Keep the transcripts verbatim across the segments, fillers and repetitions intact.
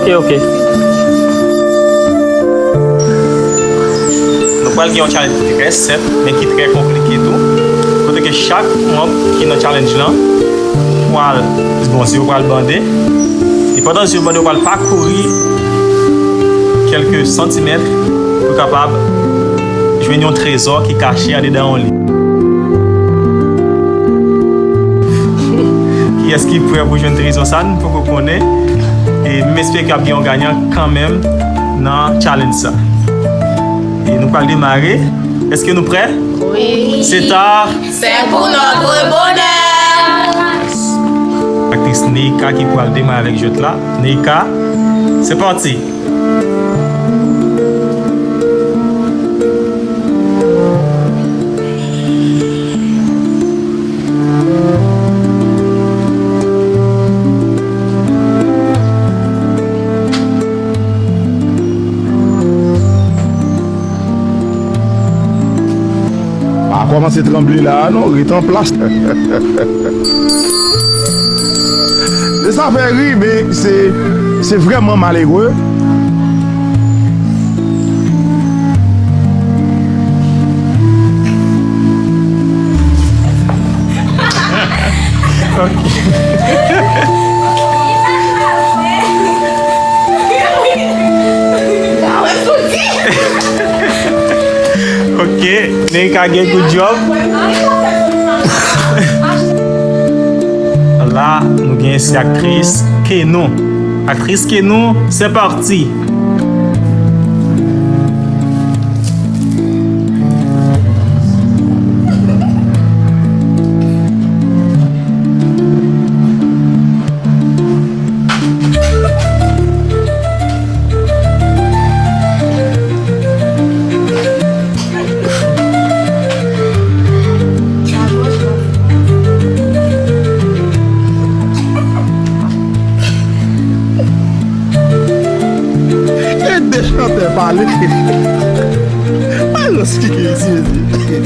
Ok, ok. Nou pral gen yon challenge ki trè senp, men ki trè konplike tou. Kote ke chak manm ki nan challenge lan pral, bon, zye yo pral bande. E pandan zye yo bande, yo pral pakouri kèlke santimèt pou kapab jwenn yon trezò ki kache andedan yon liv. Kiyès ki prè pou jwenn trezò sa, n poko konnen. E m espere ke ap gen yon ganyan kanmenm nan challenge sa. E nou pral demare. Èske nou prè? Wi. Se ta. C'est pour notre bonheur. Aktris Neika ki pral demare avèk jwèt la. Neika, c'est parti. Pa kòmanse tranble la a non, ret an plas. Se sa fè ri, men se, se vrèman malere. Ok. Ok, Neika gen good job. La, nou gen se aktris Kenon. Aktris Kenon, c'est parti. Ede chantè pale. Alòs ki gen isi, mesye.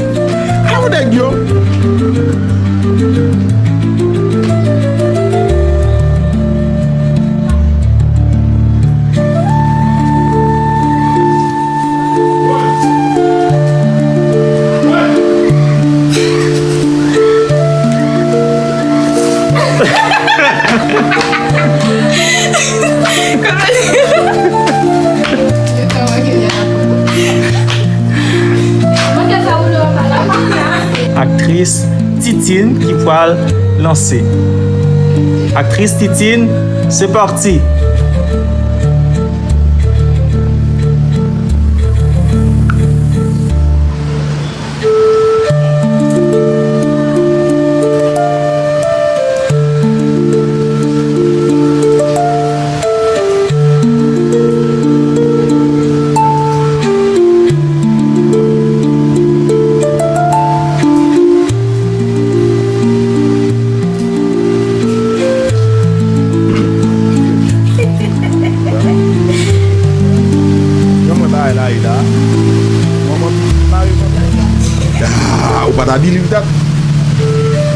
Aw nèg yo. Aktris Titine ki pral lanse. Aktris Titine, c'est parti. Kòman bagay la ye la? Kòman pitit mare konsa? Ah, ou pa ta believe that?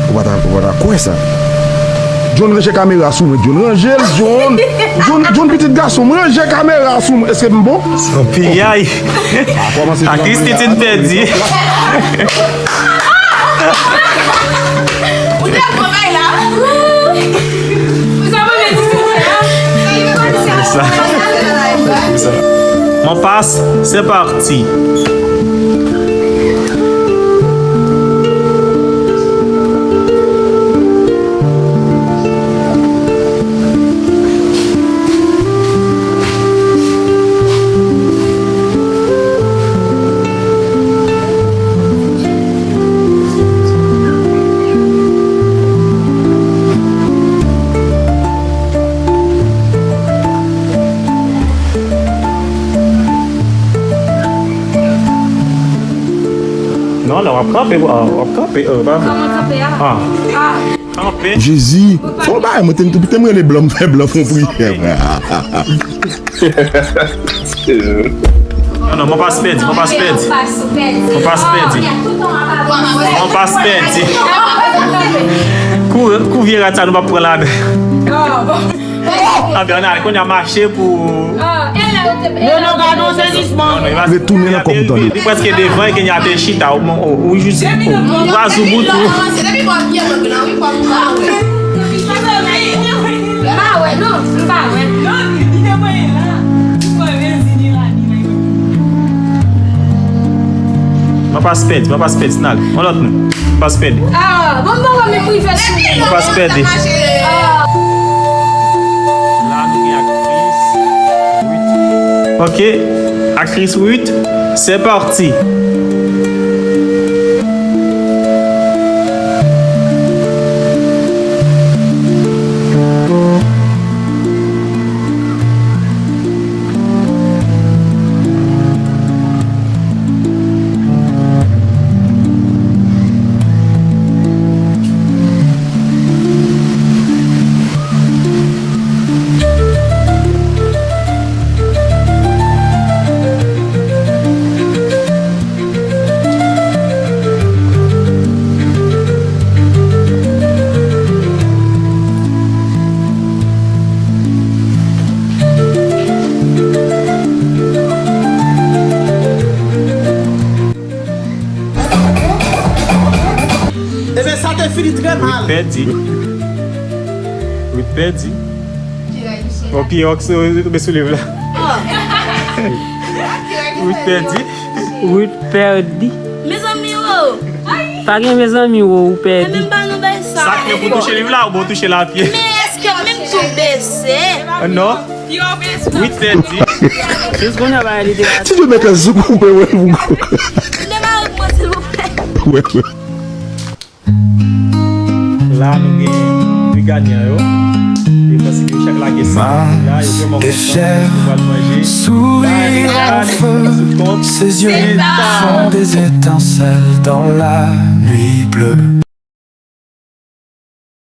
Ou pa ta, ou pa ta kwè sa? John, ranje kamera sou mwen. John, ranje l, John. John, John, pitit gason m, ranje kamera sou mwen. Èske m bon? Piyay. Ah, kòmanse. Aktris Titine pèdi. Ou te pran bay la. Ou sa mande di tou frè a. C'est ça. C'est ça. Mon passe, c'est parti. Non, la, w ap kanpe, w ap kanpe, euh, pa. Kòman kanpe a? Ah. Ah. Kanpe. Jezi, fò w bay mwen, te m tou pite m rele blan, m fè blan fon priyè. Non, non, mon passe pèdi, mon passe pèdi. Mon passe pèdi. Mon passe pèdi. Kou, kou vye rat sa, nou p ap pran ladan. Bernard, kounye a mache pou. Yo, non, gade yon sezisman. Retounen nan kòb ou tande. Li prèske devan e Kenya te chita, ou, ou, ou jis, ou, ou kwaz ou bout ou. Mwen pa s pèdi, mwen pa s pèdi, n al. Yon lòt moun. Mwen pa s pèdi. Mwen pa s pèdi. La, nou gen aktris Ruth. Ok, aktris Ruth, c'est parti. Ebyen, sa te fini trè mal. Ruth pèdi. Ruth pèdi. Bon, Pierre, ok, so, tonbe sou liv la. Ruth pèdi. Ruth pèdi. Mezanmi, wo. Pa gen mezanmi, wo, ou pèdi. Sa k fè pou touche liv la, ou bon touche l a pye. Men èske menm tou bese? Non. Ruth pèdi. Jis kounye a, bagay literati. Ti Djo mèt zouk ou mwen wè ou. Demare pou mwen, silvouplè. Wè, wè. La, nou gen de ganyan yo. E paske yo chak lage san la, yo vrèman kontan, yo pral manje. Sourire en feu, ses yeux font des étincelles dans la nuit bleue.